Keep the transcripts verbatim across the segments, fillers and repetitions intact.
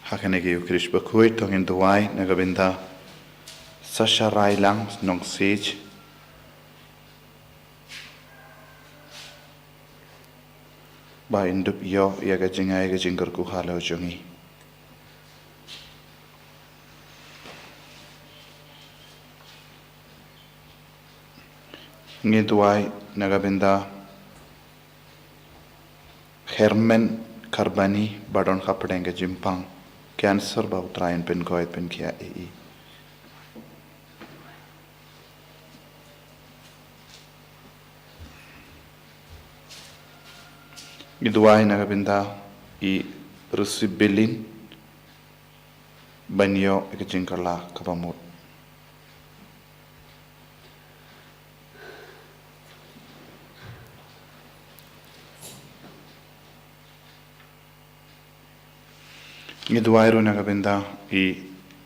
Ha kane ka Ïukharist bakhuid to ngin duwai na ka bynta Sasha Railang Nongsiej, ba in dup ïoh ïa ka jingai ka jingkyrkhu halor jong ngi. Ngi duwai na ka bynta Herman Karbani ba don hapdeng ka jingpang cancer, ba U Trai un pynkhuid pynkhiah ïa i. Ngi duwai na ka bynta i Rusibilin ban ïoh ïa ka jingkylla kaba mut. Ngi duwai ruh na ka bynta i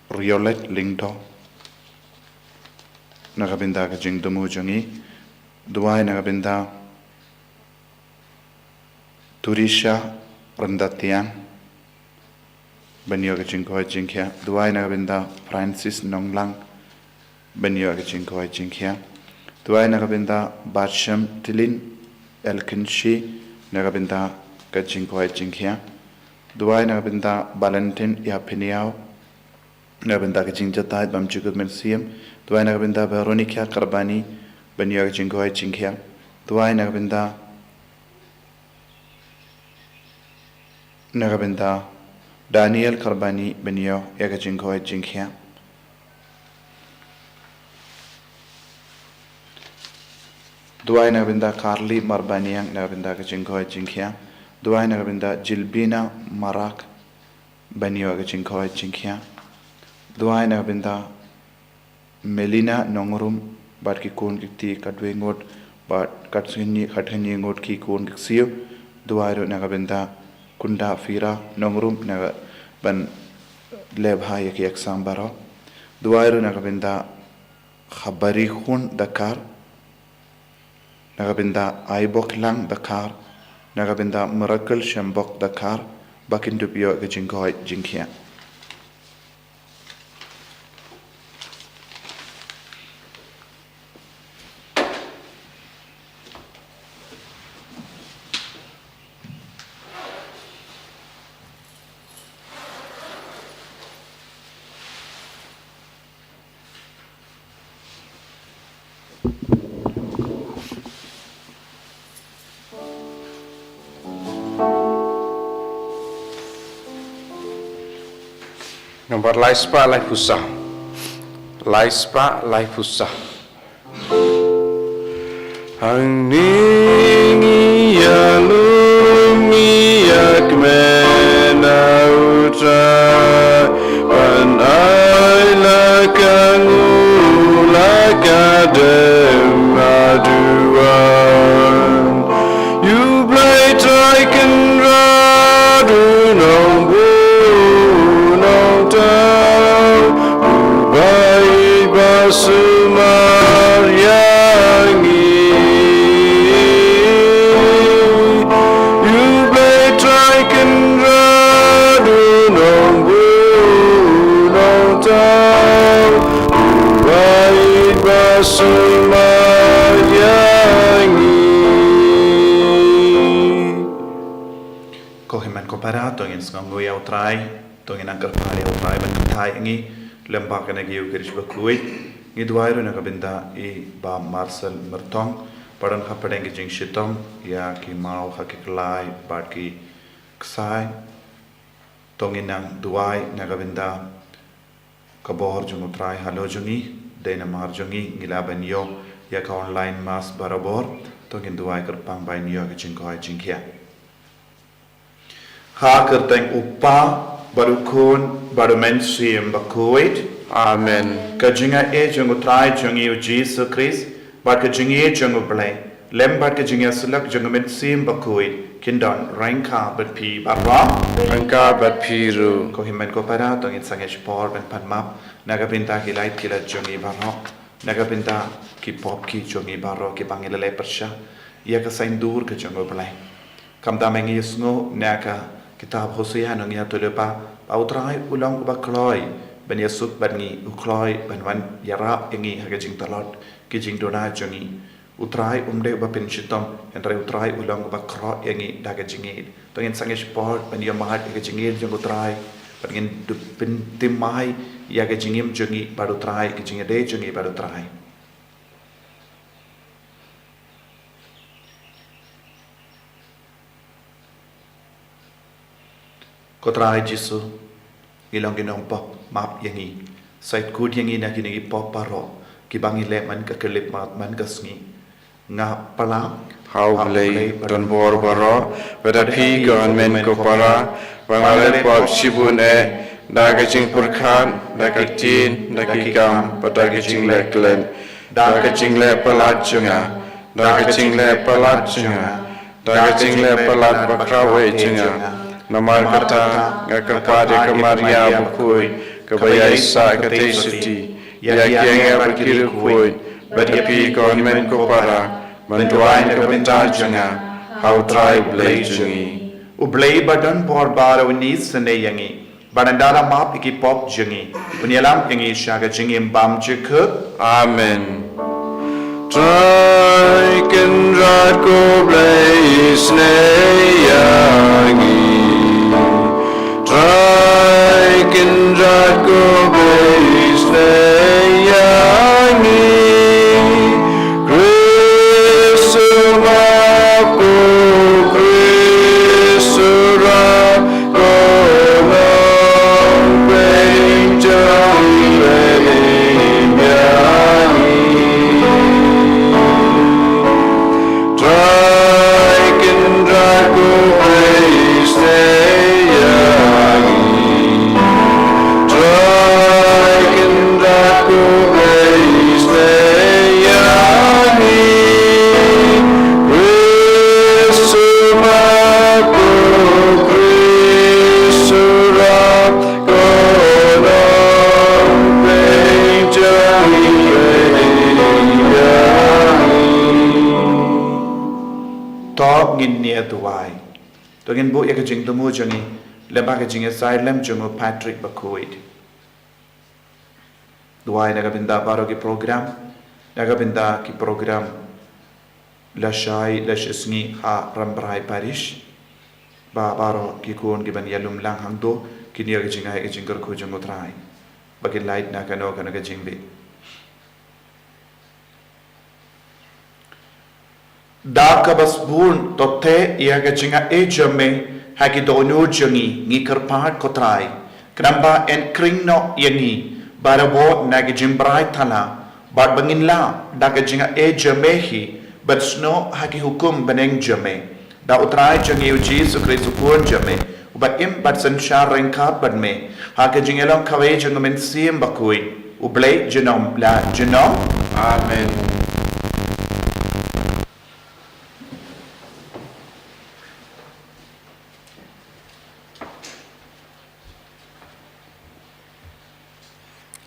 Riolet Lyngdoh, na ka bynta ka jingthmu jong i. Duwai na ka bynta Turisha Rynda Tiang, ban ïoh ka jingkhuid jingkhiah. Duwai na ka bynta Francis Nonglang, ban ïoh ka jingkhuid jingkhiah. Duwai na ka bynta Batsham Tilin Elkinshi, na ka bynta ka jingkhuid jingkhiah. Duwai na ka bynta Valentin Ïaphyniaw, na ka bynta ka jingjatai bym jukut mynsiem. Duwai na ka bynta Veronica Karbani, ban ïoh ka jingkhuid jingkhiah. Duwai na ka bynta na ka bynta Daniel Karbani, ban ïoh ïa ka jingkhuid jingkhiah. Duwai na ka bynta Carly Marbaniang, na ka bynta ka jingkhuid jingkhiah. Duwai na ka bynta Jilbina Marak, ban ïoh ïa ka jingkhuid jingkhiah. Duwai na ka bynta Melina Nongrum bad ki khun ki kti, katwei ngut bad katkhynñi, katkhynñi ngut ki khun ki ksiew. Duwai ruh na ka bynta Kunda Fira Nongrum, na ka, ban leh bha ïa ki exam baroh. Duwai ruh na ka bynta Khabari Khun Dakar, na ka bynta Aibok Lang Dakar, na ka bynta Miracle Shembok Dakar, ba kin dup ïoh ka jingkhuid jingkhiah. Nombar lai spah laiphew saw. Lai spah laiphew saw. Hangne ngi ïalum ïa kmen na U Trai, ban ai la ka nguh la ka dem haduh. Ïa U Blei Trai Kynrad u Nongbuh Nongthaw, uba ïeit ba sumar ïa ngi. Ïa U Blei Trai Kynrad u Nongbuh Nongthaw, uba ïeit ba sumar ïa ngi. Ko hynmen ko para, to ngin sngewnguh ïa U Trai, to ngin nang kyrpad ïa U Trai ban kynthah ïa ngi lem bad kane ka Ïukharist bakhuid. Ngi duwai ruh na ka bynta i Bah Marcel Myrtong, ba don hapdeng ka jingshitom ïa ki maw ha ki khlai bad ki ksai. To ngin nang duwai na ka bynta ka bor jong U Trai halor jong ngi, dei namar jong ngi ngi lah ban ïoh ïa ka online mass barabor. To ngin duwai kyrpang ban ïoh ka jingkhuid jingkhiah. Ha ka kyrteng U Kpa bad U Khun bad U Mynsiem Bakhuid. Amen. Ka jingaiei jong U Trai jong ngi U Jisu Khrist bad ka jingïeit jong U Blei lem bad ka jingïasyllok jong U Mynsiem Bakhuid kin don ryngkat bad phi baroh. Ryngkat bad phi ruh. Ko hynmen ko para, to ngin sangeh shipor ban pan map na ka bynta ki lait ki lait jong ngi baroh, na ka bynta ki pop ki jong ngi baroh kiba ngi la leh pyrshah ïa ka saiñdur ka jong U Blei. Khamtam ngi ïa sngew na ka Kitab Hosea ngi ïathuh lypa ba U Trai u long uba kloi ban ïasuk bad ngi, u kloi ban wan ïarap ïa ngi ha ka jingtlot ki jingduna jong ngi. U Trai um dei uba pynshitom, hynrei U Trai u long uba khroh ïa ngi da ka jingïeit. To ngin sangeh shipor ban ïohmad ïa ka jingïeit jong U Trai, bad ngin pynthymmai ïa ka jingim jong ngi bad U Trai, ka jingïadei jong ngi bad U Trai. Ko Trai Jisu, ngi long ki nongpop, map ïa ngi. Sa kut ïa ngi na kine ki pop baroh kiba ngi leh man ka khyllipmat man ka sngi. Nga pla ha U Blei, don bor baroh, bad ha phi ko hynmen ko para, ba nga la leh pop shibun eh, da ka jingpyrkhat, da ka ktien, da ki kam, bad da ka jingleh klet. Da ka jingleh palat jong nga, da ka jingleh palat jong nga, da ka jingleh palat bakhraw eh jong nga. Namar kata nga kyrpad ïa ka Maria bakhuid, kaba ïaisah katei shuti ïa kiei kiei baroh, bad ïa phi ko hynmen ko para, ban duwai na ka bynta jong nga ha U Trai U Blei jong ngi. U Blei ba don bor baroh un isynei ïa ngi, bad un da map ïa ki pop jong ngi, un ïalam ïa ngi sha ka jingim bymjukut. Amen. Trai Kynrad ko Blei isynei ïa ngi. Trai Kynrad ko Blei isynei ïa ngi. Khrist u map, ko Khrist u rai, ko Nongpynim jong ngi, pynïaid ïa ngi. Trai Kynrad ko Blei isynei ïa ngi. Trai Kynrad ko Blei isynei ïa ngi. Khrist u map, ko Khrist u rai, ko Nongpynim jong ngi, pynïaid ïa ngi. To ngin ïa duwai. To ngin buh ïa ka jingthmu jong ngi lyngba ka jingïasaid lem jong u Patrick bakhuid. Duwai na ka bynta baroh ki program, na ka bynta ki program lashai lashisngi ha Rambrai Parish, ba baroh ki khun kiban ïalum lang hangto kin ïoh ka jingai ka jingkyrkhu jong u Trai, ba kin lait na kano kano ka jingbit. Da kaba sbun to theh ïa ka jingaiei jong me ha ki dohnud jong ngi, ngi kyrpad ko Trai, khnang ba yn khring noh ïa ngi baroh na ki jingbrai thala, bad ba ngin lah da ka jingaiei jong me hi ban snoh ha ki hukum bneng jong me. Da u Trai jong ngi u Jisu Khrist u Khun jong me, uba im bad synshar ryngkat bad me ha ka jingïalong kawei jong u Mynsiem Bakhuid, U Blei junom la junom. Amen.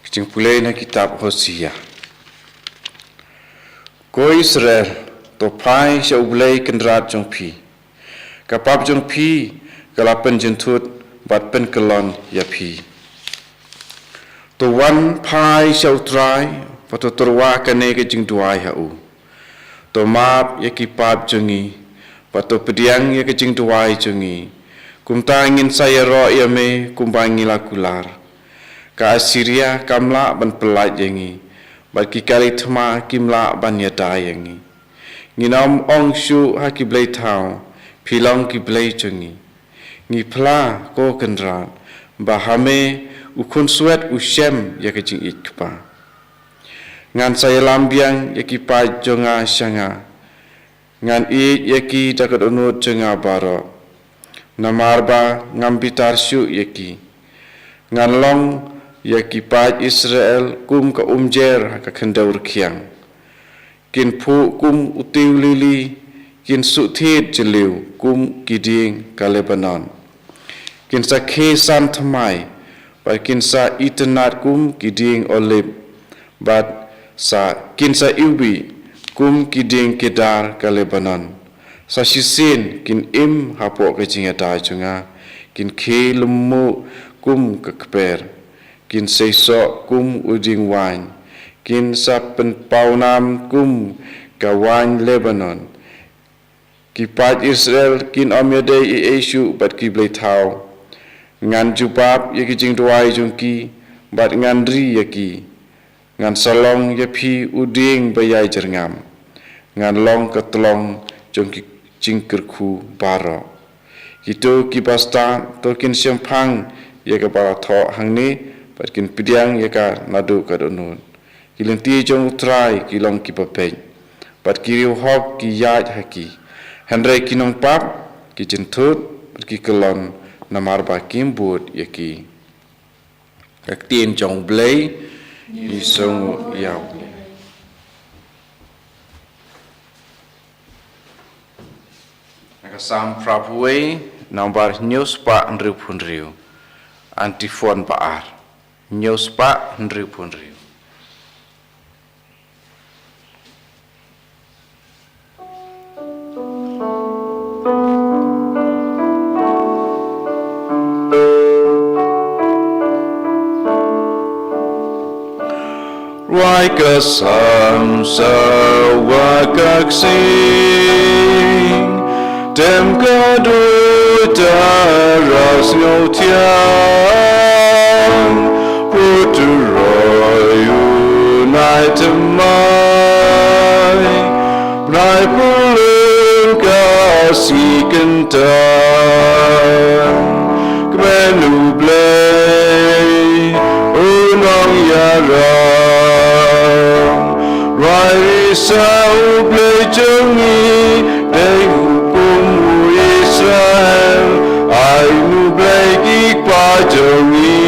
Ka jingpule na kitab Hosea. Ko Israel, to phai sha U Blei Kynrad jong phi. Ka pap jong phi ka la pynjynthut bad pynkyllon ïa phi. To wan phai sha U Trai, bad to tyrwa kane ka jingduwai ha u. To map ïa ki pap jong ngi, bad to pdiang ïa ka jingduwai jong ngi. Kumta ngin sa ïaroh ïa me kumba ngi la kular. Ka Assyria kam lah ban pyllait ïa ngi, bad ki kali thma kim lah ban ïada ïa ngi. Ngin ym ong shuh ha ki blei thaw, phi long ki blei jong ngi. Ngi phla, ko Kynrad, ba ha me u khunswet u shem ïa ka jingïeit kpa. Ngan sa ïalam biang ïa ki paid jong nga sha nga. Ngan ïeit ïa ki da ka dohnud jong nga baroh. Namar ba ngam bitar shuh ïa ki. Ngan long ïa ki paid Israel kum ka umjer ha ka khyndew rkhiang. Kin phuh kum u tiew lili, kin suhthied jylliew kum ki dieng ka Lebanon. Kin sa khie san thymmai, bad kin sa itynnad kum ki dieng olib, bad sa kin sa iwbih kum ki dieng kedar ka Lebanon. Sa shisien kin im hapoh ka jingïada jong nga, Kin khie lymmuh kum ka kper, kin seisoh kum u jingwaiñ, kin sa pynpawnam kum ka waiñ Lebanon. Ki paid Israel kin ym ïadei ei ei shuh bad ki blei thaw. Ngan jubab ïa ki jingduwai jong ki, bad ngan ri ïa ki. Ngan sa long ïa phi u dieng ba ïai jyrngam. Ngan long ka tlong jong ki jingkyrkhu baroh. Kito kiba stad to kin shemphang ïa kaba la thoh hangne, bad kin pdiang ïa ka naduh ka dohnud. Ki lynti jong U Trai ki long kiba beit, bad ki riewhok ki ïaid ha ki. Hynrei ki nongpap ki jynthut bad ki kyllon, namar ba kim bud ïa ki. Ka ktien jong U Blei. Ngi sngewnguh ïa U Blei. Na ka Salm phra phew wei, nombar hynñiew spah hynriew phew hynriew. Antiphon ba ar. Hynñiew spah hynriew phew hynriew. Rwai ka Salm sa wa ka ksing, tem ka dui tara sngewthiang, putu roi u nai thymmai, bnai pulun ka sngi kynta. Kmen U Blei u nongïarap. Rwai risa U Blei jong ngi, dei hukum u Israel, ai U Blei ki kpa jong ngi.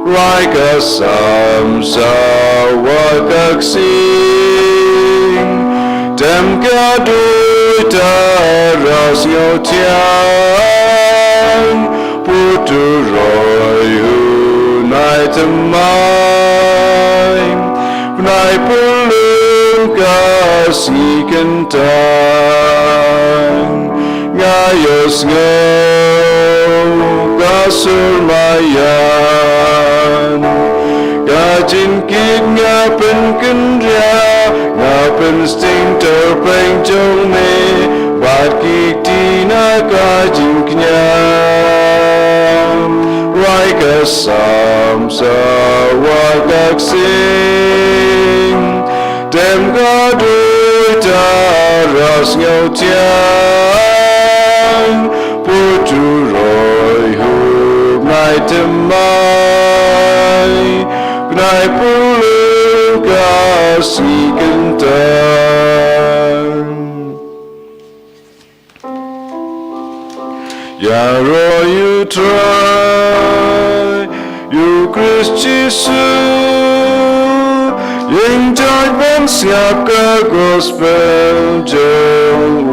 Rwai ka Salm sa wa ka ksing, tem ka dui tara sngewthiang, putu roi u nai thymmai, bnai pulun ka sngi kynta. Nga ïohsngew ka sur maïan, ka jingkit nga pynkynriah, nga pynsting tyrpeng jong me, bad ki kti na ka jingkñia. Rwai ka Salm sa wa ka ksing, tem ka dui tara sngewthiang, putu roi u bnai thymmai, bnai pulun ka sngi kynta. Ïaroh ïa U Trai, ïa U Khrist Jisu, ïeng jait ban sngap ka gospel jong u.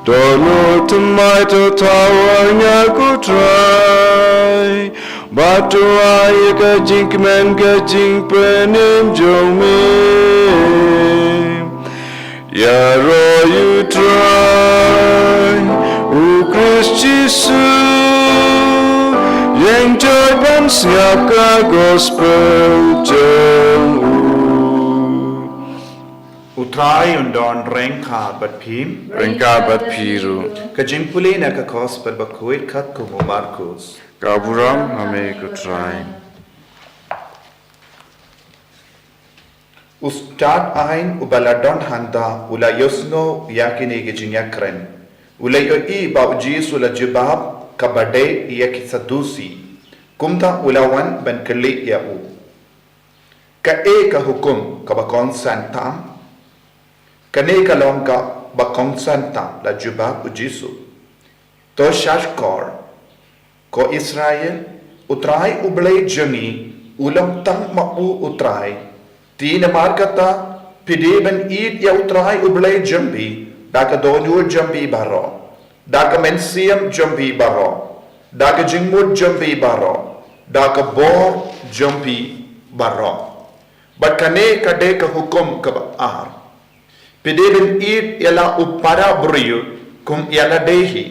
Dohnud thymmai, to thaw ha nga ko Trai, bad to ai ïa ka jingkmen ka jingpynim jong me. Ïaroh ïa U Trai, U Khrist Jisu, ïeng jait ban sngap ka gospel jong u. U Trai un don ryngkat bad phi. Ryngkat bad phi ruh. Ka jingpule na ka gospel bakhuid katkum u Markus. Ka burom ha me ko Trai. U stad aiñ uba la don hangta u la ïohsngew ïa kine ki jingïakren. U la ïohi ba U Jisu u la jubab kaba dei ïa ki Sadusi. Kumta u la wan ban kylli ïa u. Kaei ka hukum kaba kongsan tam? Kane ka long kaba kongsan tam, la jubab U Jisu. To shahshkor, ko Israel, U Trai U Blei jong ngi u long tang ma u U Trai. Te namar kata, phi dei ban ïeit ïa U Trai U Blei jong phi da ka dohnud jong phi baroh, da ka mynsiem jong phi baroh, da ka jingmut jong phi baroh, da ka bor jong phi baroh. Bad kane ka dei ka hukum kaba ar. Phi dei ban ïeit ïa la u para briew kum ïa lade hi.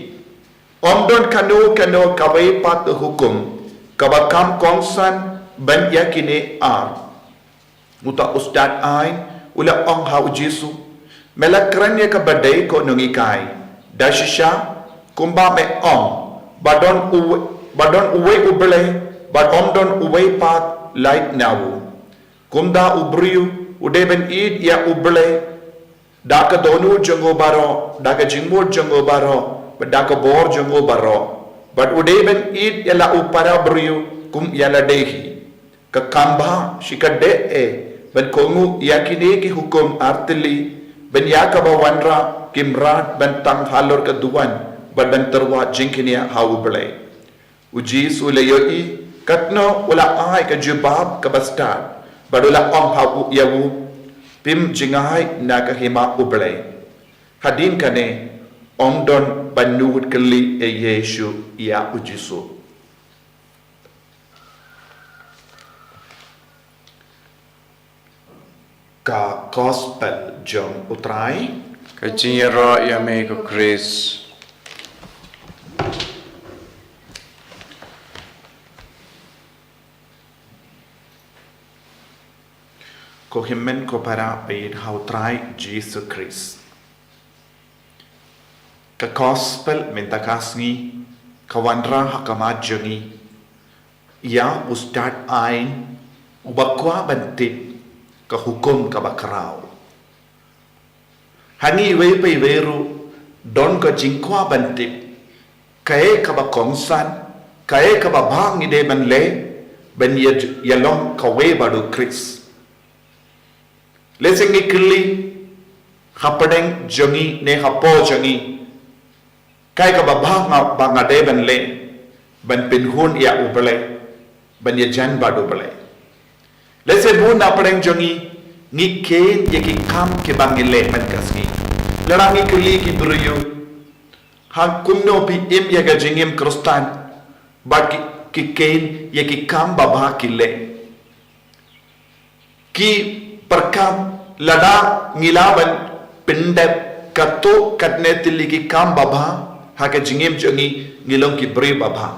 Ym don kano kano kawei pat ka hukum kaba kham kongsan ban ïa kine ar. Uta u stad aiñ u la ong ha u Jisu, me la kren ïa kaba dei ko nonghikai. Da shisha kumba me ong, ba don u, ba don uwei U Blei, bad ym don uwei pat lait na u. Kumta u briew u dei ban ïeit ïa U Blei da ka dohnud jong u baroh, da ka jingmut jong u baroh, bad da ka bor jong u baroh. Bad u dei ban ïeit ïa la u para briew kum ïa lade hi. Ka kham bha shi kaba dei eh ban kohnguh ïa kine ki hukum ar tylli, ban ïa kaba wanrah ki mrad ban tang halor ka duwan, bad ban tyrwa jingkñia ha U Blei. U Jisu u la ïohi katno u la ai ka jubab kaba stad, bad u la ong ha u ïa u, phim jngai na ka hima U Blei. Hadien kane ym don ba nud kylli ïa u Jisu ïa u Jisu. Ka Gospel jong U Trai. Ka jingïaroh ïa me ko Khrist. Ko hynmen ko para ba ïeit ha U Trai Jisu Khrist. Ka Gospel mynta ka sngi ka wanrah ha khmat jong ngi ïa u stad aiñ uba kwah ban tip ka hukum kaba khraw. Ha ngi iwei pa iwei ruh don ka jingkwah ban tip kaei kaba kongsan, kaei kaba bha ngi dei ban leh ban ïa, ïalong kawei bad u Khrist. Lehse ngi kylli hapdeng jong ngi ne hapoh jong ngi, kaei kaba bha nga, ba nga dei ban leh ban pynhun ïa U Blei, ban ïajan bad U Blei. Lehse bun hapdeng jong ngi ngi kheiñ ïa ki kam kiba ngi leh man ka sngi. Lada ngi kylli ki briew, ha kumno phi im ïa ka jingim Khristan, ba ki, ki kheiñ ïa ki kam babha ki leh. Ki pyrkhat lada ngi lah ban pyndep katto katne tylli ki kam babha ha ka jingim jong ngi, ngi long ki briew babha.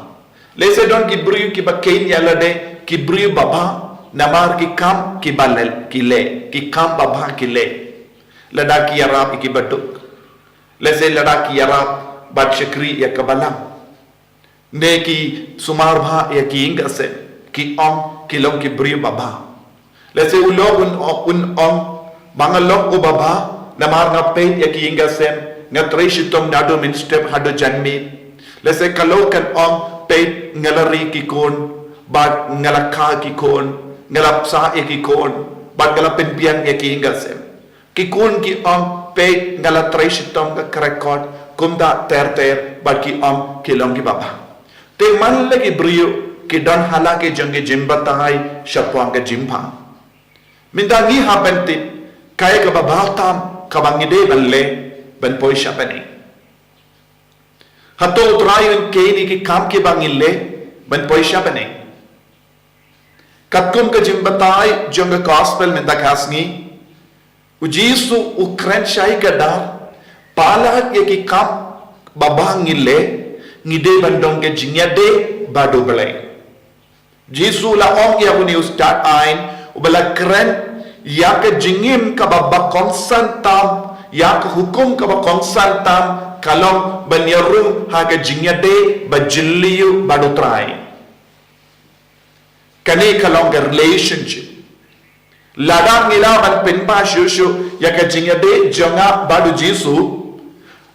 Lehse don ki briew kiba kheiñ ïa lade ki briew babha namar ki kam kiba leh, ki leh, ki kam babha ki leh. Lada ki ïarap ïa ki baduk. Lehse lada ki ïarap bad shakri ïa ka balang, ne ki sumar bha ïa ki ïing ki sem, ki ong ki long ki briew babha. Lehse u lok un, un ong ba nga long u babha namar nga peit ïa ki ïing ki sem, nga trei shitom naduh mynstep haduh janmiet. Lehse ka lok kan ong peit nga la ri ki khun, bad nga la kha ki khun, nga la sah ïa ki khun, bad nga la pynbiang ïa ki ïing ki sem. Ki khun ki ong peit nga la trei shitom, nga kren kot, kumta ter ter, bad ki ong ki long ki babha. Te man la ki briew ki don ha la ki jong ki jingbatai shaphang ka jingbha. Mynta ngi hap ban tip kaei kaba bha tam kaba ngi dei ban leh ban poi sha bneng. Hato U Trai un kheiñ ïa ki kam kiba ngi leh ban poi sha bneng? Katkum ka jingbatai jong ka Gospel mynta ka sngi, u Jisu u kren shai kdar palat ïa ki kam babha ngi leh, ngi dei ban don ka jingïadei bad U Blei. Jisu u la ong ïa une u stad aiñ uba la kren ïa ka jingim kaba, ba kongsan tam, ïa ka hukum kaba kongsan tam ka long ban ïarung ha ka jingïadei ba jylliew bad U Trai. Kane ka long ka relationship. Lada ngi lah ban pynbha shuh shuh ïa ka jingïadei jong nga bad u Jisu,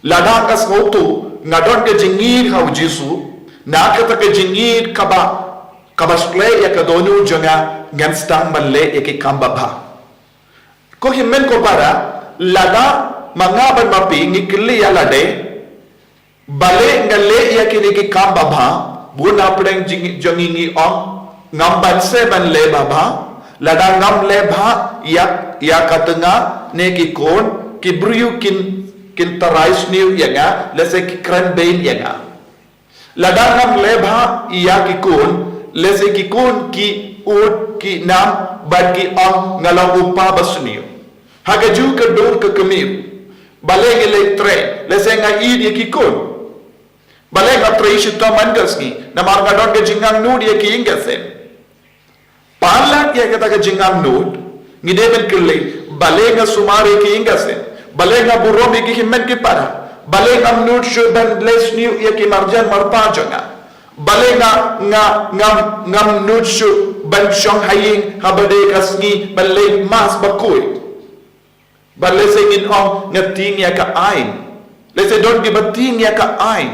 lada nga sngewthuh nga don ka jingïeit ha u Jisu, na kata ka jingïeit kaba, kaba shlei ïa ka dohnud jong nga, ngan sdang ban leh ïa ki kam babha. Ko hynmen ko para, lada ma nga bad ma phi ngi kylli ïa lade, balei nga leh ïa kine ki kam babha, bun hapdeng jong ngi ngi ong, ngam banse ban leh babha, lada ngam leh bha ïa, ïa ka tnga ne ki khun, ki briew kin, kin tharai sniew ïa nga, lehse ki kren beiñ ïa nga. Lada ngam leh bha ïa ki khun, lehse ki khun ki ud ki nam bad ki ong nga long u kpa ba sniew. Ha kajuh ka dur ka kmie, Balei ngi leit trei? Lehse nga ïeit ïa ki khun. Balei nga trei shitom man ka sngi? Namar nga don ka jingangnud ïa ki ïing ki sem. Palat ïa kata ka jingangnud, ngi dei ban kylli, balei nga sumar ïa ki ïing ki sem? Balei nga burom ïa ki hynmen ki para? Balei ngam nud shuh ban leh sniew ïa ki marjan marpa jong nga? Balei nga, nga, ngam, ngam nud shuh ban shong ha ïing haba dei ka sngi ban leit mass bakhuid? Bad lehse ngin ong nga tieng ïa ka aiñ. Lehse don kiba tieng ïa ka aiñ.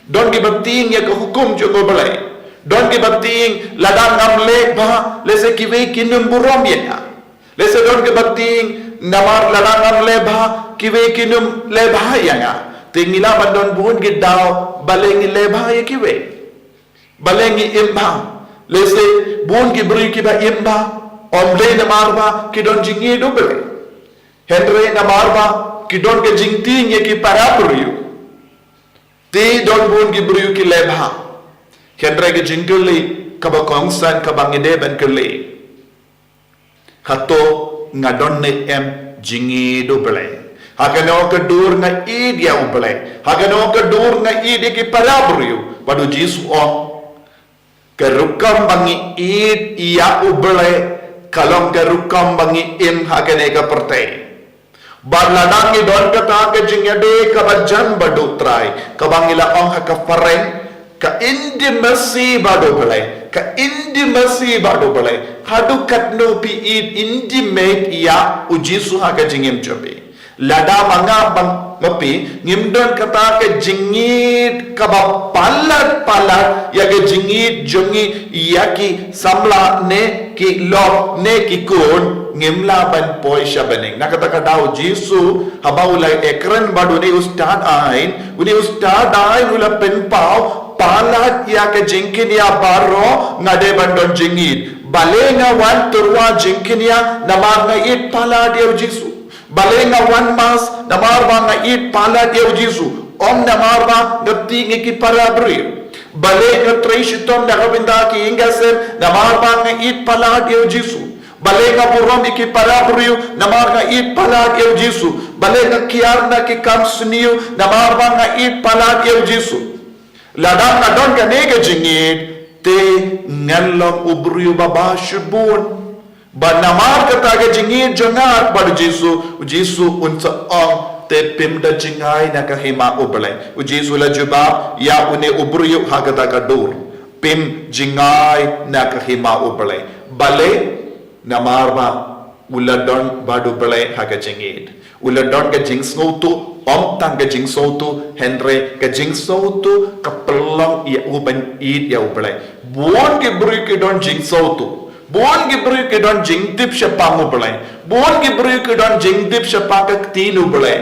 Don kiba tieng ïa ka hukum jong U Blei. Don kiba tieng lada ngam leh bha, lehse kiwei kin ym burom ïa nga. Lehse don kiba tieng namar lada ngam leh bha, kiwei kin ym leh bha ïa nga. Te ngi lah ban don bun ki daw, balei ngi leh bha ïa kiwei? Balei ngi im bha? Lehse bun ki briew kiba im bha, ym dei namar ba ki don jingïeit U Blei. Hynrei namar ba ki don ka jingtieng ïa ki para briew. Te don bun ki briew ki leh bha. Hynrei ka jingkylli kaba kongsan kaba ngi dei ban kylli, hato nga don ne em jingïeit U Blei? Ha kano ka dur nga ïeit ïa U Blei? Ha kano ka dur nga ïeit ïa ki para briew? Bad U Jisu u ong, ka rukom ba ngi ïeit ïa U Blei ka long ka rukom ba ngi im ha kane ka pyrthei. Bad lada ngi don kata ka jingïadei kaba jan bad U Trai, kaba ngi la ong ha ka phareng, ka intimacy bad U Blei, ka intimacy bad U Blei. Haduh katno phi ïeit intimate ïa U Jisu ha ka jingim jong phi? Lada ma nga bad ma phi ngim don kata ka jingïeit kaba palat palat ïa ka jingïeit jong ngi ïa ki samla ne ki lok ne ki khun, ngim lah ban poi sha bneng. Na kata ka daw U Jisu haba u la ïakren bad une u stad aiñ, une u stad aiñ u la pynpaw, palat ïa ka jingkynïa baroh, nga dei ban don jingïeit. Balei nga wan tyrwa jingkynïa? Namar nga ïeit palat ïa U Jisu. Balei nga wan mass? Namar ba nga ïeit palat ïa U Jisu, ym namar ba nga tieng ïa ki para briew. Balei nga trei shitom na ka bynta ki ïing ki sem? Namar ba nga ïeit palat ïa U Jisu. Balei nga burom ïa ki para briew? Namar nga ïeit palat ïa U Jisu. Balei nga kiar na ki kam sniew? Namar ba nga ïeit palat ïa U Jisu. Lada nga don kane ka jingïeit, te ngan long u briew ba bha shibun. Bad namar kata ka jingïeit jong nga bad U Jisu, U Jisu un sa ong, te phim da jngai na ka hima U Blei. U Jisu u la jubab ïa une u briew ha kata ka dur, phim jngai na ka hima U Blei. Balei? Namar ba u la don bad U Blei ha ka jingïeit. U la don ka jingsngewthuh, ym tang ka jingsngewthuh, hynrei ka jingsngewthuh ka pynlong ïa u ban ïeit ïa U Blei. Bun ki briew ki don jingsngewthuh, bun ki briew ki don jingtip shaphang U Blei, bun ki briew ki don jingtip shaphang ka ktien U Blei.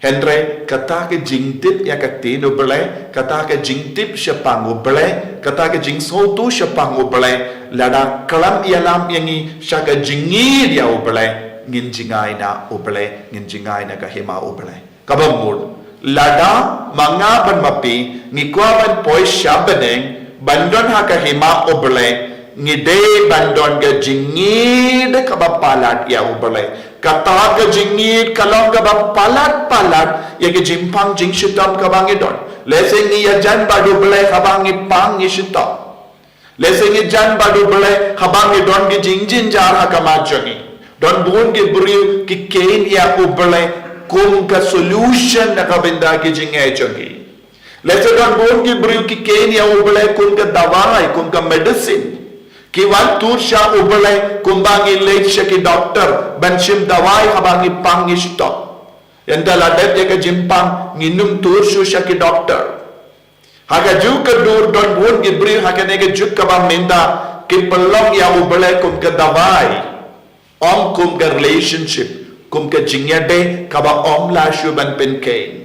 Hynrei kata ka jingtip ïa ka ktien U Blei, kata ka jingtip shaphang U Blei, kata ka jingsngewthuh shaphang U Blei, lada khlem ïalam ïa ngi sha ka jingïeit ïa U Blei, ngin jngai na U Blei, ngin jngai na ka hima U Blei. Kaba mut, lada ma nga bad ma phi ngi kwah ban poi sha bneng, ban don ha ka hima U Blei, ngi dei ban don ka jingïeit kaba palat ïa U Blei. Kata ka jingïeit ka long kaba palat palat ïa ka jingpang jingshitom kaba ngi don. Lehse ngi ïajan bad U Blei haba ngi pang ngi shitom. Lehse ngi jan bad U Blei haba ngi don ki jingjynjar ha khmat jong ngi. Don bun ki briew ki kheiñ ïa U Blei kum ka solution na ka bynta ki jingeh jong ngi. Lehse don bun ki briew ki kheiñ ïa U Blei kum ka dawai, kum ka medicine. Ki wan tur sha U Blei kumba ngi leit sha ki doktor ban shim dawai haba ngi pang ngi shitom. Ynda la dep ïa ka jingpang ngin ym tur shuh sha ki doktor. Ha kajuh ka dur don bun ki briew ha kane ka juk kaba mynta ki pynlong ïa U Blei kum ka dawai, ym kum ka relationship, kum ka jingïadei kaba ym lah shuh ban pynkheiñ.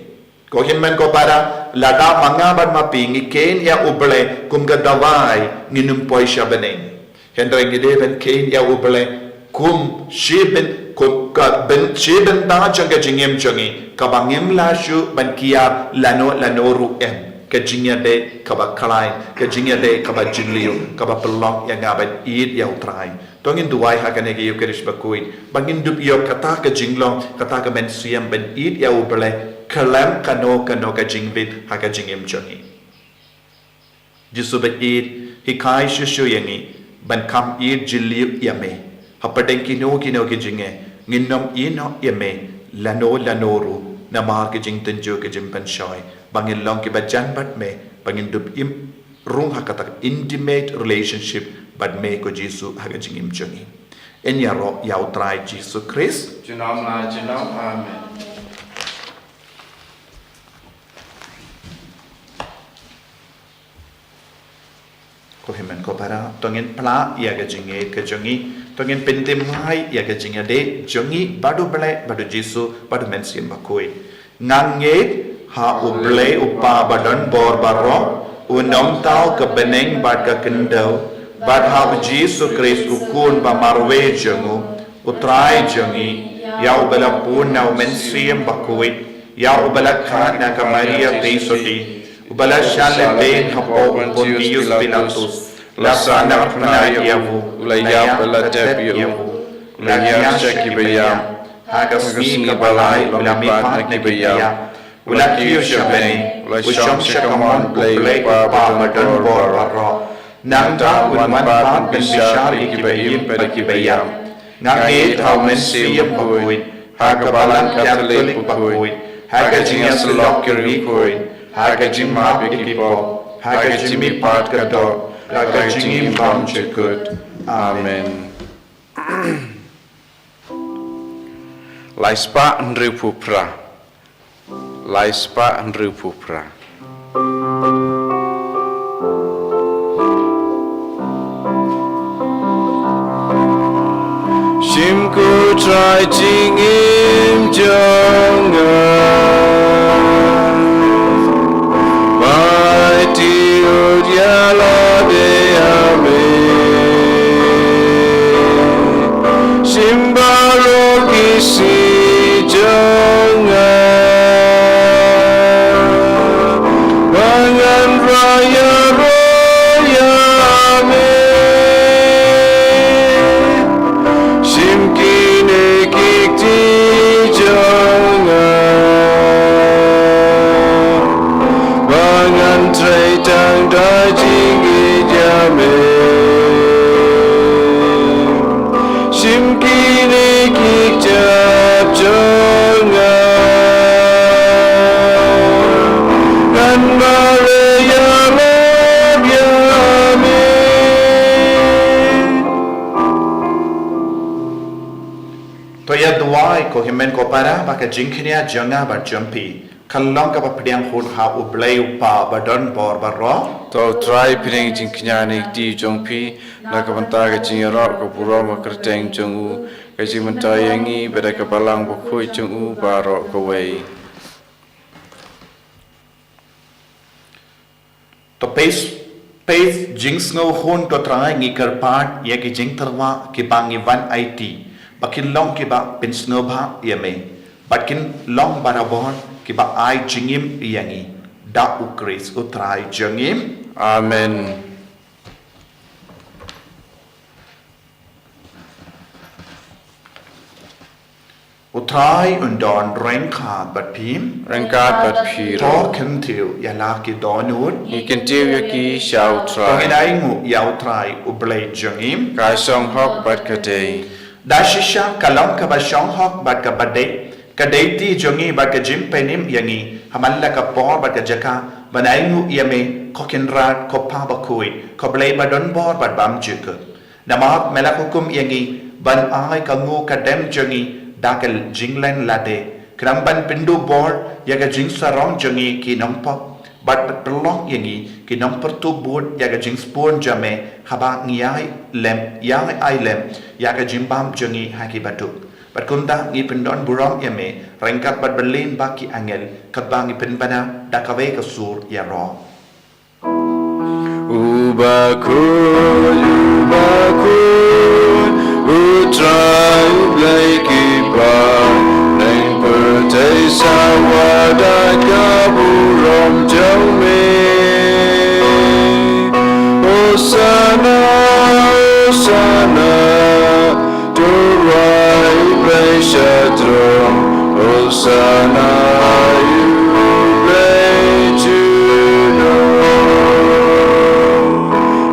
Ko hynmen ko para, lada ma nga bad ma phi ngi kheiñ ïa U Blei kum ka dawai, ngin ym poi sha bneng. Hynrei ngi dei ban kheiñ ïa U Blei kum shi byn, kum ka byn, shi bynta jong ka jingim jong ngi, kaba ngim lah shuh ban kiar lano lano ruh em. Ka jingïadei kaba khlaiñ, ka jingïadei kaba jylliew, kaba pynlong ïa nga ban ïeit ïa U Trai. To ngin duwai ha kane ka Eucharist bakhuid ba ngin dup ïoh kata ka jinglong, kata ka mynsiem ban ïeit ïa U Blei khlem kano kano ka jingbit ha ka jingim jong ngi. Jisu ba ïeit, hikai shuh shuh ïa ngi ban kham ïeit jylliew ïa me. Hapdeng kino kino ki jingeh ngin ym ïehnoh ïa me lano lano ruh namar ka jingtynjuh ka jingpynshoi, ba ngin long kiba jan bad me, ba ngin dup im rung ha kata ka intimate relationship bad me ko Jisu ha ka jingim jong ngi. Yn ïaroh ïa U Trai Jisu Khrist. Junom la junom. Amen. Ko hynmen ko para, to ngin phla ïa ka jingngeit ka jong ngi, to ngin pyntip ïa ka jingïadei jong ngi bad U Blei, bad U Jisu, bad U Mynsiem Bakhuid. Nga ngeit ha U Blei U Kpa ba don bor baroh, U Nongthaw ka bneng bad ka khyndew, bad ha U Jisu Khrist U Khun ba marwei jong U, U Trai jong ngi, ïa uba la bun na U Mynsiem Bakhuid, ïa uba la khad na ka Maria Theisotti, uba la shah lehbeiñ hapoh u Pontius Pilatus, la sahnarphna ïa u, u la ïap, u la tep ïa u, u la ïaid sha kiba ïap, ha ka sngi kaba lai u la mihpat na kiba ïap, u la kiew sha bneng, u la shong sha ka mon U Blei U Kpa ba don bor baroh. Nangta un wan pat ban bishar ïa kiba im bad ïa kiba ïap. Nga ngeit ha U Mynsiem Bakhuid, ha ka Balang Katholik bakhuid, ha ka jingïasyllok ki riewkhuid, ha ka jingmap ïa ki pop, ha ka jingmihpat ka doh, ha ka jingim bymjukut. Amen. Lai spah hynriewphew phra. Lai spah hynriewphew phra. Shim ko Trai jingim jong nga, bai tiud ïa lade ha me. Shim baroh ki sngi jong nga, ba ngan rai ïaroh ïa me. Shim kine ki kti jong nga, ba ngan trei tang da jingïeit ïa me. Shim kine ki kjat jong nga, ngan mareh ïalap ïa me. To ïa duwai ko hynmen ko para ba ka jingkñia jong nga bad jong phi kan long kaba pdiang hun ha U Blei U Kpa ba don bor baroh. To U Trai pdiang jingkñia na ki kti jong phi na ka bynta ka jingïaroh ka burom ka kyrteng jong u, ka jingmyntoi ïa ngi bad ïa ka Balang Bakhuid jong u baroh kawei. To peit, peit jingsngewhun to Trai, ngi kyrpad ïa ki jingtyrwa kiba ngi wan aiti ba kin long kiba pynsngewbha ïa me, ba kin long barabor kiba ai jingim ïa ngi, da U Khrist U Trai jong ngi. Amen. U Trai un don ryngkat bad phi. Ryngkat bad phi ruh. To kyntiew ïa la ki dohnud. Ngi kyntiew ïa ki sha U Trai. To ngin ainguh ïa U Trai U Blei jong ngi. Ka shong hok bad ka dei. Da shisha ka long kaba shong hok bad kaba dei, ka dei ti jong ngi bad ka jingpynim ïa ngi ha man la ka por bad ka jaka ban ainguh ïa me, ko Kynrad, ko Kpa Bakhuid, ko Blei ba don bor bad bymjukut. Namar me la hukum ïa ngi ban ai ka nguh ka dem jong ngi da ka jinglen lade, khnang ban pynduh bor ïa ka jingsarong jong ngi ki nongpop, bad pynlong ïa ngi ki nongpyrtuh bud ïa ka jingsbun jong me, haba ngi ai lem, ïa ngi ai lem ïa ka jingbam jong ngi ha ki baduk. Bad kumta ngi pyndon burom ïa me ryngkat bad ban leit bad ki angel, katba ngi pynbna da kawei ka sur ïaroh. U bakhuid, u bakhuid, U Trai U Blei ki pyrthei sa wan da ka burom jong me. Hosana, Hosana. Sha throne, Hosanna, ïa U Blei junom.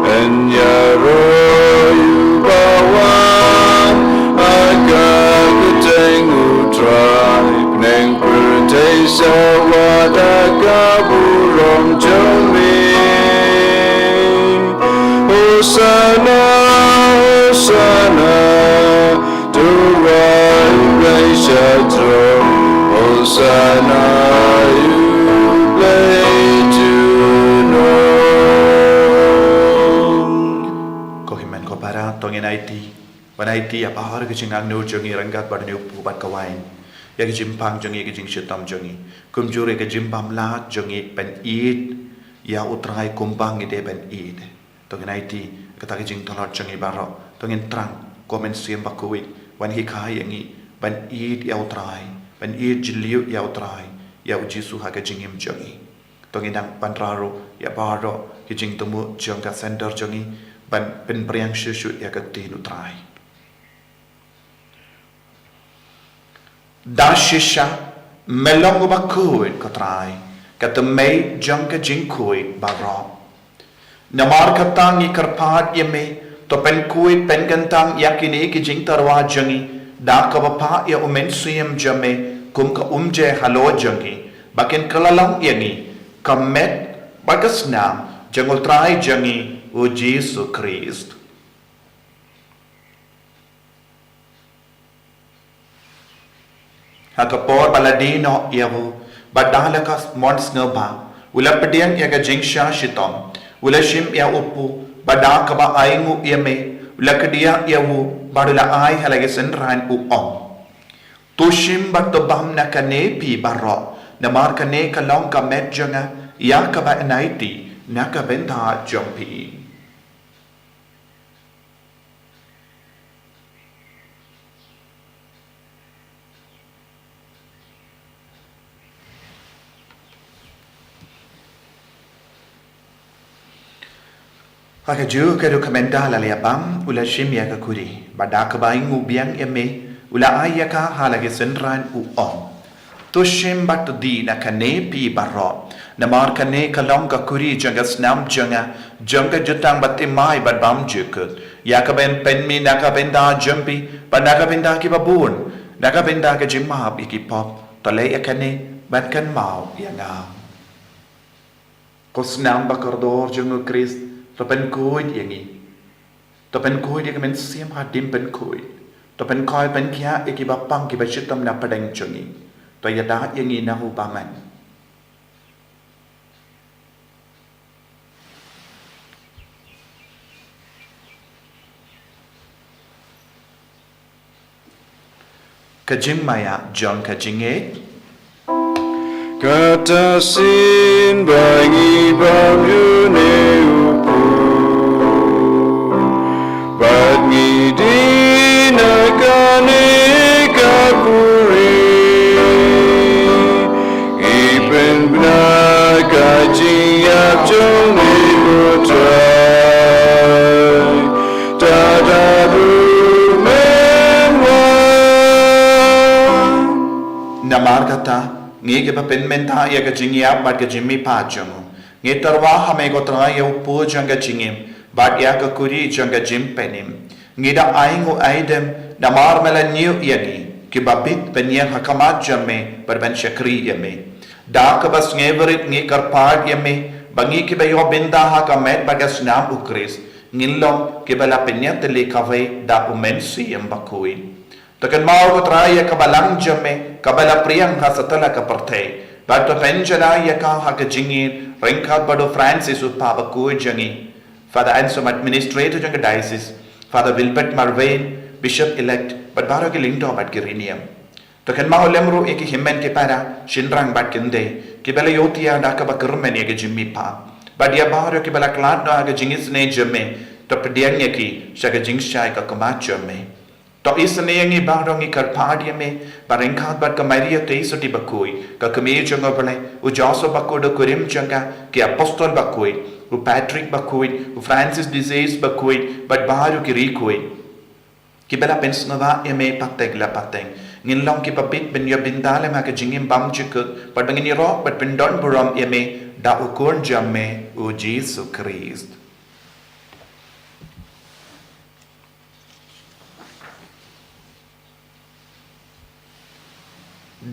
Yn ïaroh ïa uba wan ha ka kyrteng U Trai, bneng pyrthei sa wad ha ka burom jong me. Hosanna, Hosanna, to right, U Blei sha throne. Hosanna, ïa U Blei junom. Ko hynmen ko para, to ngin aiti. Ban aiti ïa baroh ki jingangnud jong ngi ryngkat bad une u kpu bad ka wain. Ïa ki jingpang jong ngi, ïa ki jingshitom jong ngi. Kumjuh ruh ïa ki jingbymlah jong ngi ban ïeit ïa U Trai kumba ngi dei ban ïeit. To ngin aiti, kata ka jingtlot jong ngi baroh. To ngin thrang, ko Mynsiem Bakhuid, wan hikai ïa ngi ban ïeit ïa U Trai, ban ïeit jylliew ïa U Trai, ïa U Jisu ha ka jingim jong ngi. To ngin nang pynrah ruh ïa baroh ki jingthmu jong ka center jong ngi, ban pynpriang shuh shuh ïa ka ktien U Trai. Da shisha, me long uba khuid ko Trai, ka tymmen jong ka jingkhuid baroh. Namar kata ngi kyrpad ïa me, to pynkhuid pynkyntang ïa kine ki jingtyrwa jong ngi, da kaba phah ïa U Mynsiem jong me, kum ka umjai halor jong ngi, ba kin kylla long ïa ngi ka met bad ka snam jong U Trai jong ngi U Jisu Khrist. Ha ka por ba la die noh ïa u, bad da la ka mon sngewbha, u la pdiang ïa ka jingshah shitom, u la shim ïa u kpu, bad da kaba ainguh ïa me, u la kdiah ïa u, bad u la ai ha la ki synran, u ong: To shim bad to bam na kane phi baroh, namar kane ka long ka met jong nga, ïa kaba yn aiti na ka bynta jong phi. Ha kajuh ka ruh ka mynta la leit bam, u la shim ïa ka khuri, bad da kaba ainguh biang ïa me, u la ai ïa ka ha la ki synran, u ong: To shim bad to die na kane phi baroh, namar kane ka long ka khuri jong ka snam jong nga, jong ka jutang bathymmai bad bymjukut, ïa kaba yn pynmih na ka bynta jong phi bad na ka bynta kiba bun, na ka bynta ka jingmap ïa ki pop. To leh ïa kane ban kynmaw ïa nga. Ko snam ba kordor jong U Khrist, to pynkhuid ïa ngi. To pynkhuid ïa ka mynsiem hadien pynkhuid. To pynkhuid pynkhiah ïa kiba pang kiba shitom na pdeng jong ngi. To ïada ïa ngi na u bymman. Ka jingmaïa jong ka jingngeit. Kata shisien ba ngi bam ïa une u kpu, bad ngi die na kane ka khuri, ngi pynbna ka jingïap jong me ko Trai, tad haduh men wan. Namar kata, ngi kiba pynmynta ïa ka jingïap bad ka jingmihpat jong u, ngi tyrwa ha me ko Trai ïa u kpu jong ka jingim, bad ïa ka khuri jong ka jingpynim. Ngi da ainguh aidem, namar me la ñiew ïa ngi, kiba bit ban ïeng ha khmat jong me, bad ban shakri ïa me. Da kaba sngewrit ngi kyrpad ïa me, ba ngi kiba ïoh bynta ha ka met bad ka snam U Khrist, ngin long kiba la pynïatylli kawei da U Mynsiem Bakhuid. To kynmaw ko Trai ïa ka balang jong me, kaba la pdiang ha satlak ka pyrthei. Bad to pynjlan ïa ka ha ka jingïeit, ryngkat bad u Francis u Papa bakhuid jong ngi, Father Anselm, Administrator jong ka Diocese, Father Wilbert Marwein, Bishop Elect, bad baroh ki lyngdoh bad ki riewniam. To kynmaw lem ruh ïa ki hynmen ki para, shynrang bad kynthei, kiba la ïohthiah da kaba kyrmen ïa ka jingmihpat. Bad ïa baroh kiba la khlad noh ha ka jingisynei jong me, to pdiang ïa ki sha ka jingshai ka khmat jong me. To isynei ïa ngi baroh, ngi kyrpad ïa me, ba ryngkat bad ka Maria Theisotti bakhuid, ka Kmie jong U Blei, u Joseph bakhuid u kurim jong ka, ki apostol bakhuid, u Patrick bakhuid, u Francis de Sales bakhuid, bad baroh ki riewkhuid, kiba la pynsngewbha ïa me pateng la pateng. Ngin long kiba bit ban ïa bynta lem ha ka jingim bymjukut, bad ba ngin ïaroh bad pyndonburom ïa me da u Khun jong me u Jisu Khrist.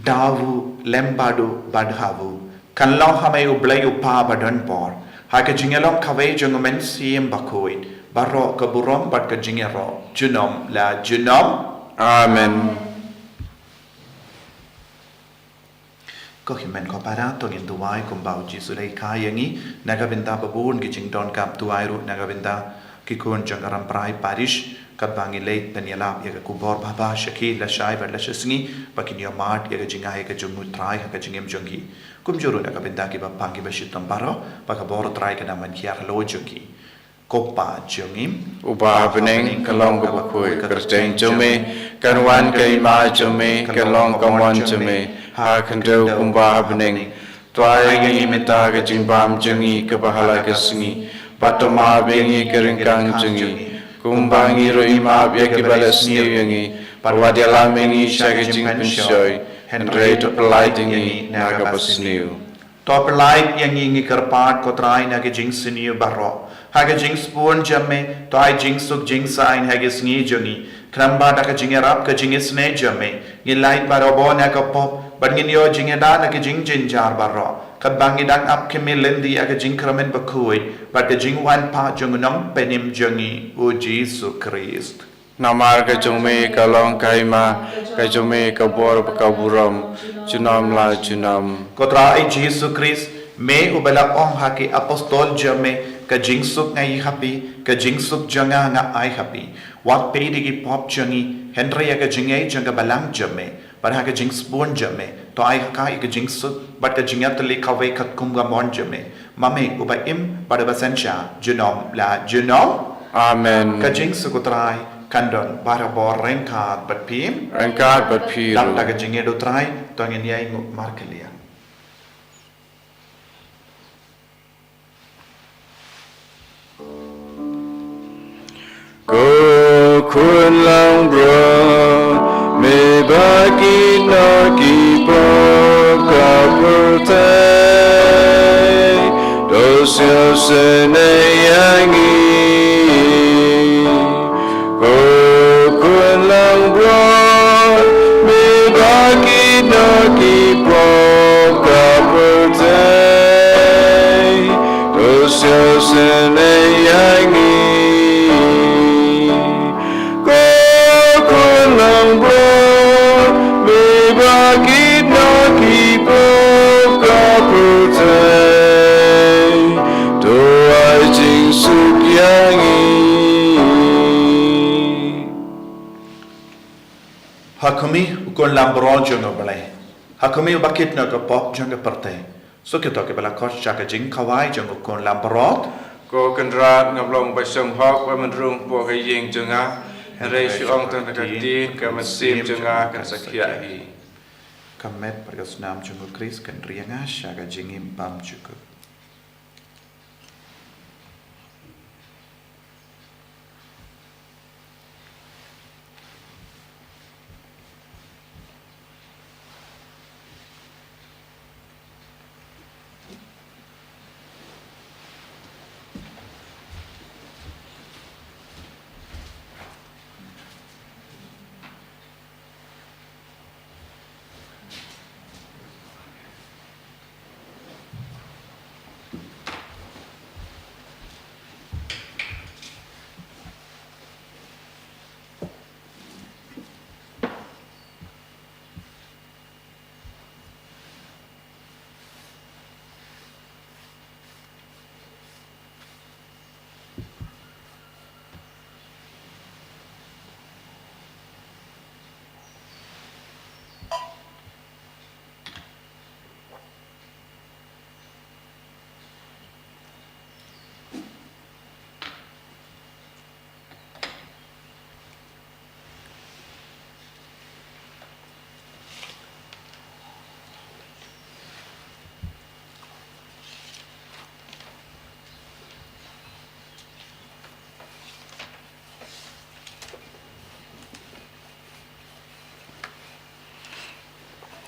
Da u lem bad u bad ha u, kan long ha me u Blei u Kpa badonbor, ha ka jingïalong kawei jong u Mynsiem Bakhuid, baroh ka burom bad ka jingïaroh junom la junom. Amen. Ko hynmen ko para, to ngin duwai kumba u Jisu u la hikai ïa ngi, na ka bynta ba bun ki jingdonkam, duwai ruh na ka bynta ki khun jong ka Rambrai Parish, katba ngi leit ban ïalap ïa ka khubor babha sha ki lashai bad lashisngi, ba kin ïohmad ïa ka jingai ka jong u Trai ha ka jingim jong ki. Kumjuh ruh na ka bynta kiba pang kiba shitom baroh, ba ka bor u Trai kan nang ban hiar halor jong ki. Ko Pa jong ngi uba ha bneng, kan long kaba khuid ka kyrteng jong me, kan wan ka hima jong me, kan long ka mon jong me, ha ka khyndew kumba ha bneng. To ai ïa ngi mynta ka jingbam jong ngi kaba ha la ka sngi, bad to map ïa ngi ka ryngkang jong ngi, kumba ngi ruh ngi map ïa kiba leh sniew ïa ngi, bad wat ïalam ïa ngi sha ka jingpynshoi, hynrei to pyllait ïa ngi na kaba sniew. To pyllait ïa ngi, ngi kyrpad ko Trai, na ka jingsniew baroh. Ha ka jingsbun jong me, to ai jingsuk jingsaiñ ha ka sngi jong ngi. Khnang ba da ka jingïarap ka jingisynei jong me, ngin lait barabor na ka pop, bad ngin ïoh jingïada na ka jingjynjar baroh, katba ngi dang ap khmih lynti ïa ka jingkyrmen bakhuid bad ka jingwan pat jong u Nongpynim jong ngi u Jisu Khrist. Namar ka jong me ka long ka hima, ka jong me ka bor bad ka burom, junom la junom. Ko Trai Jisu Khrist, me uba la ong ha ki apostol jong me, ka jingsuk nga ai ha phi, ka jingsuk jong nga nga ai ha phi. Wat peit ïa ki pop jong ngi, hynrei ïa ka jingngeit jong ka balang jong me. Bad ha ka jingsbun jong me, to ai ha ka ïa ka jingsuk bad ka jingïatylli kawei katkum ka mon jong me, ma me uba im bad uba synshar junom la junom. Amen. Ka jingsuk u Trai kan don barabor ryngkat bad phi. Ryngkat bad phi ruh. Dap da ka jingngeit u Trai, to ngin ïai nguh markylliang. Ko Khun langbrot, me ba kino ki pop ka pyrthei, to sngewsynei ïa ngi. Ko Khun langbrot, me ba kino ki pop ka pyrthei, to sngewsynei ïa ngi. Ko Khun langbrot, me ba kino ki pop ka pyrthei, to ai jingsuk ïa ngi. Ha khmih, U Khun langbrot jong U Blei. Ha khmih, uba kit noh ïa ka pop jong ka pyrthei. Suk kito kiba la khot sha ka jingkhawai jong U Khun langbrot. Ko Kynrad, ngam long ba shong hok ban rung hapoh ka ïing jong nga, hynrei shu ong tang da ka ktien, ka mynsiem jong nga kan sa khiah hi. Ka met bad ka snam jong U Khrist kan ri ïa nga sha ka jingim bymjukut.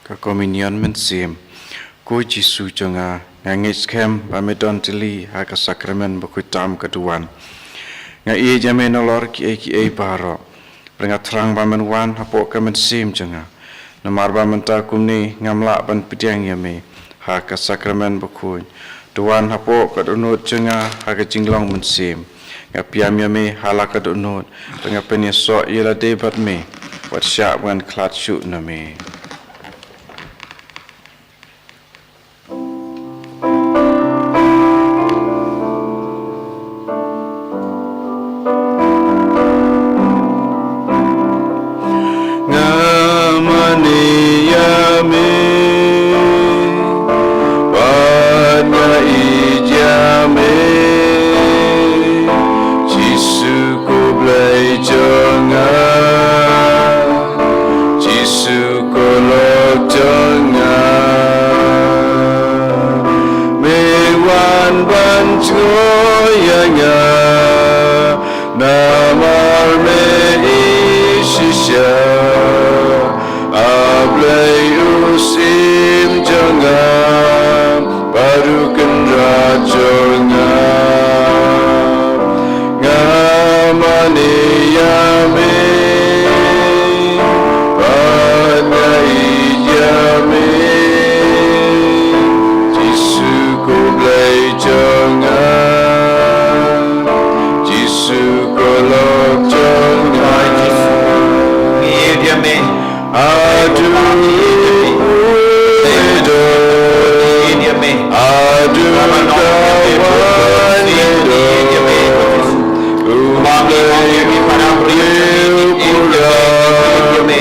Ka Komunion Mynsiem. Ko Jisu jong nga, nga ngeit skhem ba me don tylli ha ka Sakramen bakhuid tam ka duwan. Nga ïeit ïa me nalor kiei kiei baroh. Bad nga thrang ba men wan hapoh ka mynsiem jong nga. Namar ba mynta kumne ngam lah ban pdiang ïa me ha ka Sakramen bakhuid. To wan hapoh ka dohnud jong nga ha ka jinglong mynsiem. Nga pdiang ïa me ha la ka dohnud, bad nga pynïasoh ïa lade bad me, wat shah ban khlad shuh na me. Nga mane ïa me, bad nga ïeit ïa me. Jisu ko Blei jong nga, Jisu ko Lok jong nga. Me wan ban jngoh ïa nga, namar me ïeit shisha. A Blei u Syiem jong nga, bad u Kynrad jong nga. Nga mane ïa me, bad nga ïeit ïa me. Jisu ko Blei jong nga, Jisu ko Lok jong nga. Jisu, ngi ïeit ïa me. Haduh u ïeit ïa me. Haduh ka wan me don. U Blei u ïeit ïa me.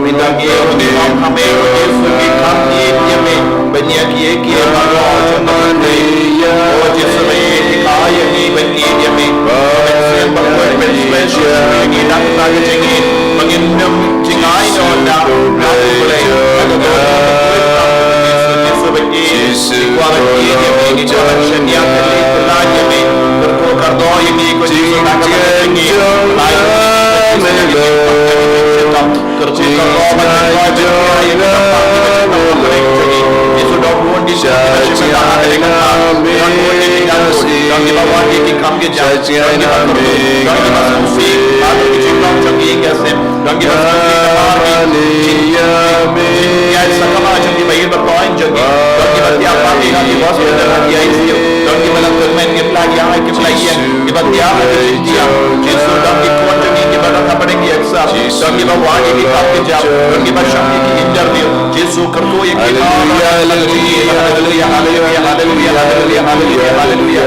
Mynta ngi ïeit ïa me, ko Jisu, ngi kham ïeit ïa me. Ban ïa kiei kiei baroh jong ka pyrthei. Ko Jisu, me ïeit ïa ngi ban ïeit ïa me. Ban sngewbha ban pynslem sha ngi na ka bynta ka jingïeit. Ba ngin ym jngai noh na U Blei. Ka dohnud ka pyrthei, Jisu, ban ïeit. Ngi kwah ban ïeit ïa me, ngi kwah ban shaniah, ban leit ban lait ïa me. Kyrkhu kyrdoh ïa ngi, ko Jisu, na ka bynta ka jingïeit. Kyrkhu kyrdoh ban pynlong jingïeit ïa ngi, ban pynlong jingïeit ïa ngi. Jisu, don bun ki jingïeit ïa ngi, don bun ki jingïeit ïa ngi, don kiba wan ïa ki kam ki jam, don kiba kyrkhu, don kiba sngewsih halor ki jinglong jong ki, ka sem, don kiba sngewsih halor ki jingïaid sakma jong ki, ba ïeit ba toiñ jong ki, don kiba thiah party ha ki hospital ha ki I C U, don kiba la kyrmen ki pla ïa ki pla ïa. Kiba thiah ha ki jingthiah. Jisu, don ki khun jong ngi kiba don ha pdeng ki exam. Don kiba wad ïa ki kam ki jam. Don kiba shong ïa ki interview. Jisu, kyrkhu ïa ki. Haleluya, haleluya, haleluya, haleluya, haleluya, haleluya, haleluya, haleluya.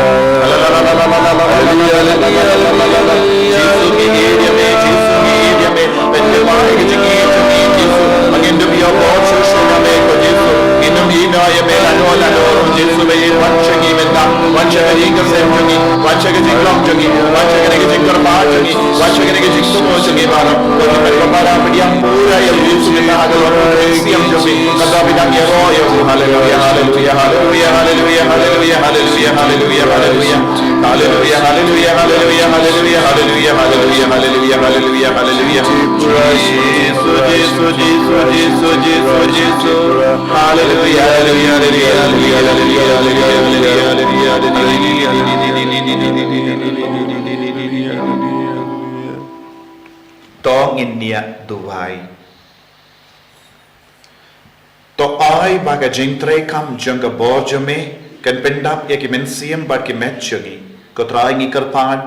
Jisu, ngi ïeit ïa me, Jisu, ngi ïeit ïa me. Pynjubab ïa ka jingïeit jong ngi, Jisu. Ba ngin ym ïoh bor shuh shuh na me, ko Jisu. Ngin ym ïehnoh ïa me lano lano, Jisu. Ba ïeit, wan sha ngi mynta, wan sha ka ri ka sem jong ngi, wan sha ka jinglong jong ngi, wan sha kane ka jingkyrpad jong ngi, wan sha kane ka jingsngew jong ngi baroh. Ko Jisu, ba para pdiang pura ïa u Jisu mynta ha ka longkmie ka mynsiem jong ngi. Ka dei ba dang ïaroh ïa u. Haleluya, haleluya, haleluya. Haleluya, haleluya, haleluya, haleluya, haleluya, haleluya. Haleluya, haleluya, haleluya, haleluya, haleluya, haleluya, haleluya, haleluya. Jisu, Jisu, Jisu, Jisu, Jisu, Jisu. Haleluya, haleluya, haleluya, haleluya. To ngin ïa duwai. To ai ba ka jingtrei kam jong ka bor jong me kan pyndap ïa ki mynsiem bad ki met jong ngi. Ko Trai, ngi kyrpad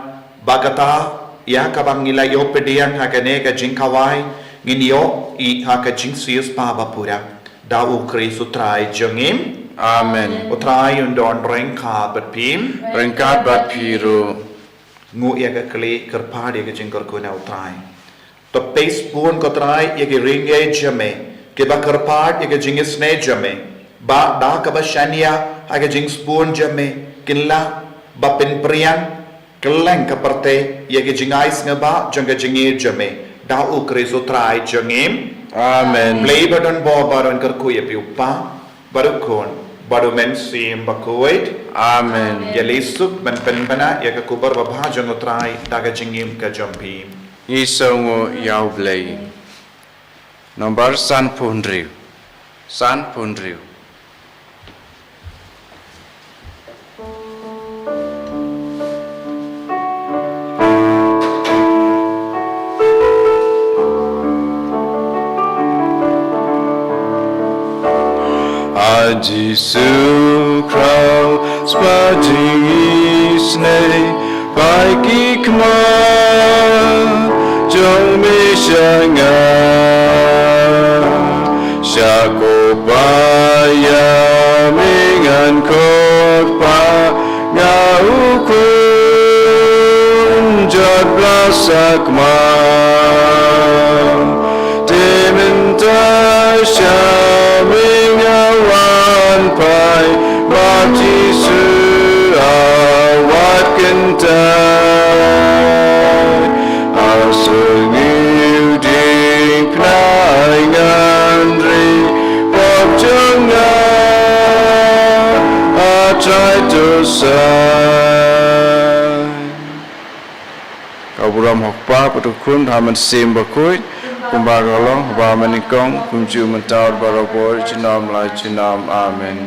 ba kata ïa kaba ngi la ïoh pdiang ha kane ka jingkhawai, ngin ïoh ïa ka jingsiewspah ba pura. Da U Khrist U Trai jong ngi. Amen. U Trai un don ryngkat bad phi. Ryngkat bad phi ruh. Nguh ïa ka khlieh, kyrpad ïa ka jingkyrkhu na U Trai. To peit bun, ko Trai, ïa ki riewngeit jong me kiba kyrpad ïa ka jingisynei jong me, ba da kaba shaniah ha ka jingsbun jong me kin lah ba pynpriang kylleng ka pyrthei ïa ka jingai sngewbha jong ka jingïeit jong me. Da U Khrist U Trai jong ngi. Amen. Blei ba don bor ba don kyrkhu ïa phi, U Kpa bad U Khun bad U Mynsiem Bakhuid. Amen. Ïa lei suk ban pynbna ïa ka khubor babha jong U Trai da ka jingim ka jong phi. Ngi sngewnguh ïa U Blei. Nombar sanphew hynriew. San pun riu. A Jisu Khrau, spajing isnei, pai ki khmat jong me sha nga. Sha ko paia me ngan khot pa, nga u khun jot bla sakma. Te mynta sha me nga wan pai, bad Jisu a wat kyntait. A sngewding pnai ngan ri pop jong nga, a Trai to sai. Ka burom ha u Kpa bad u Khun, ha Mynsiem Bakhuid, kumba ka long, ha ba mynnyngkong, kumjuh mynta, barabor, junom la junom. Amen.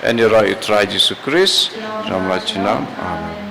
Yn ïaroh ïa u Trai Jisu Khrist, junom la junom. Amen.